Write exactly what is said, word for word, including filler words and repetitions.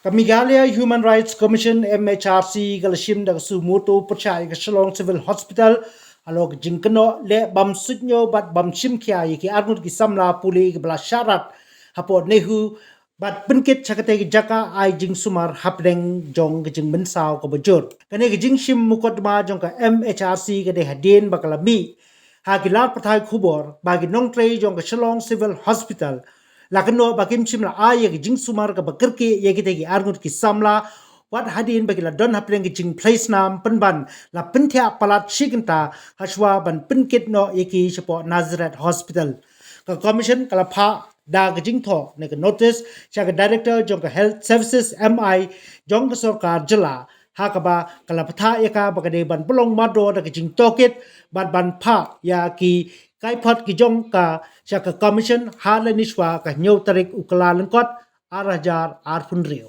Ka Meghalaya Human Rights Commission, M H R C, ka la shim da ka suo motu pyrshah ïa ka Shillong Civil Hospital halor ka jingkynnoh leh bym suidñiew bad bym shim khia ïa ki arngut ki samla pule kiba la shah rat hapoh NEHU bad pynkit sha katei ka jaka ai jingsumar hapdeng jong ka jingmynsaw kaba jur. Kane ka jingshim mukotduma jong ka M H R C ka dei hadien ba ka la mih ha ki lad pathai khubor ba ki nongtrei jong ka Shillong Civil Hospital la kynnoh ba kim shym la ai ïa ka jingsumar kaba kyrkieh ïa kitei ki arngut ki samla wat hadien ba ki la don hapdeng ka jingphlei snam pynban la pynthiah palat shi kynta hashwa ban pynkit noh ïa ki shapoh Nazareth Hospital. Ka Commission ka la phah da ka jingthoh ne ka notice sha ka Director jong ka Health Services, M I, jong ka sorkar jylla, ha kaba ka la pathah ïa ka ba ka dei ban pynlong mardor da ka jingtohkit bad ban phah ïa ki kaiphod ki jong ka sha ka Commission ha lynti shuwa ka hynñiew tarik u Kyllalyngkot ar hajar arphew hynriew.